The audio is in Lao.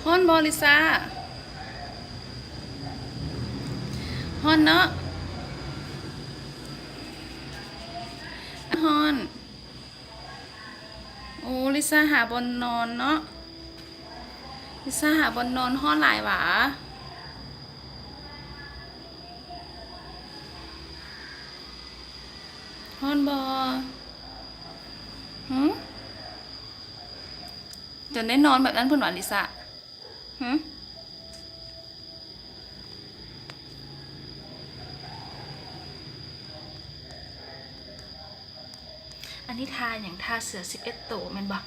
ຮ້ອນບໍ່ ລິຊາ? ຮ້ອນເນາະ ຮ້ອນ. ໂອ້ ລິຊາຫາບ່ອນນອນເນາະ ລິຊາຫາບ່ອນນອນ. ຮ້ອນຫຼາຍຫວາ? ຮ້ອນບໍ່? ຫື? ຈົນໄດ້ນອນແບບນັ້ນພຸ້ນຫວາ ລິຊາ? ຫື? ອັນນີ້ທ່າຫຍັງ? ທ່າເສືອສິບເອັດໂຕແມ່ນບໍ່?